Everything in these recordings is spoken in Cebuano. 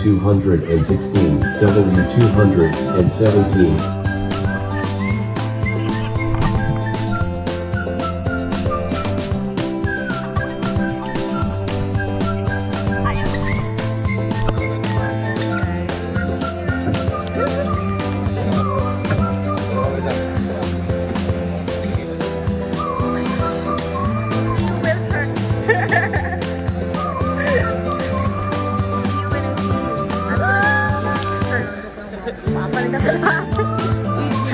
W216, W217. You will hurt. See you when I see you. I'm gonna hurt. Papalit ka sa GG.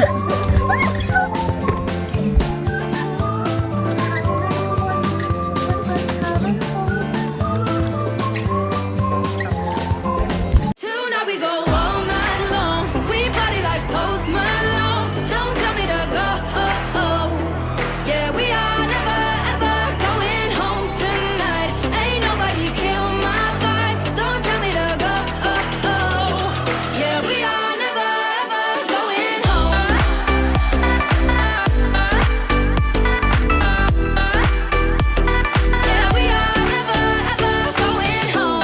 Tonight we go all night long. We party like Post Malone. Don't tell me to go. Oh. Yeah, we are never ever going home tonight. Ain't nobody kill my vibe. Don't tell me to go. Oh. Yeah, we are never ever going home. Yeah, we are never ever going home.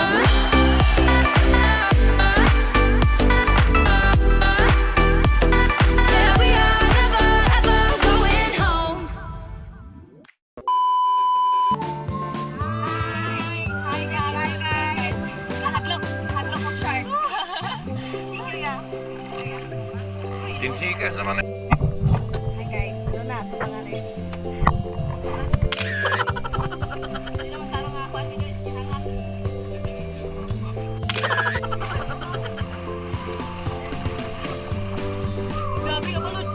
Yeah, we are never ever going home. Hi guys! Hi guys! Nakadlok! Nakadlok ko shark. Thank you ya. Tinsikas naman. Hi guys. Ano na? Ito na rin. Hindi naman tarong ako. Kasi guys, kinangat. Grabe ka balot.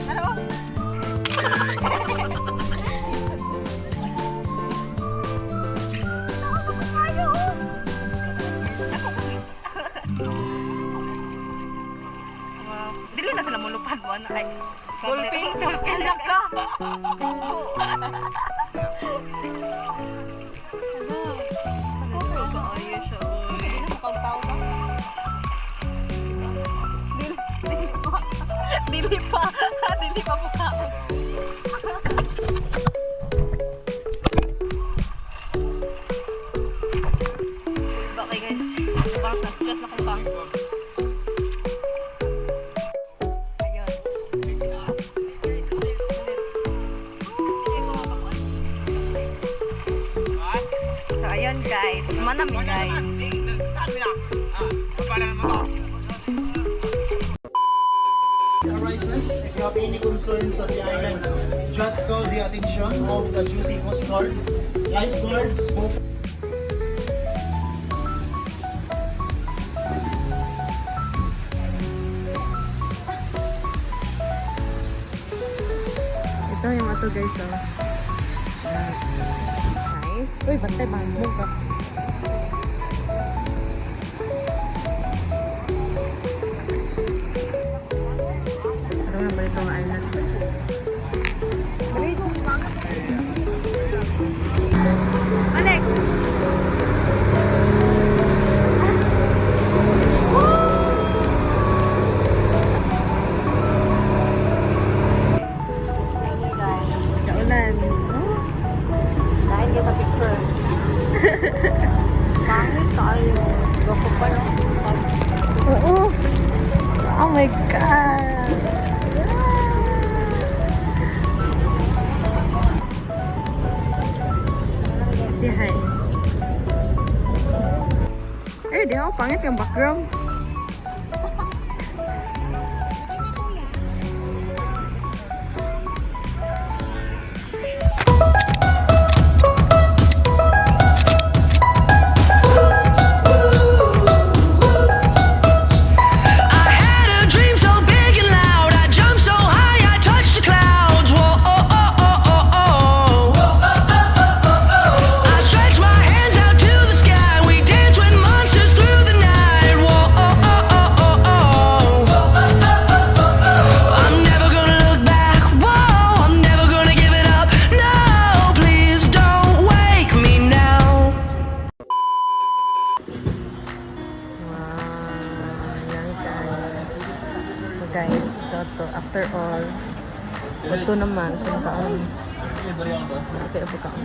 Ano? Tayo! Ako kami. Wow. Dili na sila mulupad mo ano ay. Dolphin, dolphin na ka. Ano? Kaayo siya. Hindi na makagtaw ba? Dili, dili pa. Dili pa. Dili pa mukha. Okay guys, bangs na stress na kong bangs. Ayun. So ayun guys, manami guys. Arises, if you have any concerns at the island, just call the attention of the duty coast guard, lifeguards, both Ito yung ato guys oh. Nice. Uy, bantay mahal ka. Ano nga ba itong island? Alex! Kaulan. Oh. Dahil kita picture. Pangit tayo. Goko pa no? Oo. Oh my God. Say hi. Eh, di ako pangit yung background. I had a dream so big and loud. I jumped so high, I touched the clouds. Whoa, oh. I stretched my hands out to the sky. We danced with monsters through the night. Whoa, oh, Dito naman, sa kaon. Okay, ako kaon.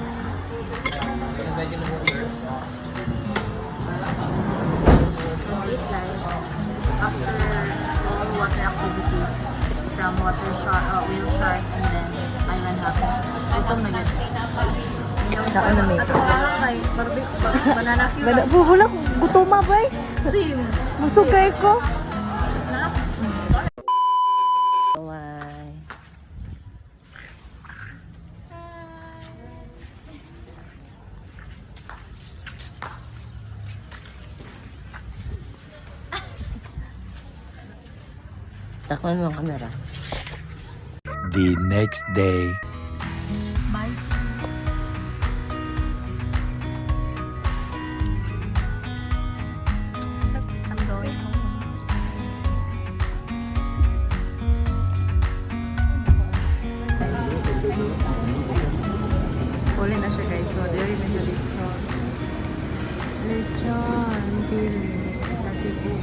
Guys, after all water activities, from water shark, whale shark, and then island hopping. Gutom na yun. Kaon na may. At parang kay banana cue. Bada, wala, gutom ba eh? Same. Busog kayo ko. Bye. Takpan mo ang camera. The next day. Bye. I'm going home. Uli na siya, guys. So, diri na siya lechon. Lechon, pili. Kasi po.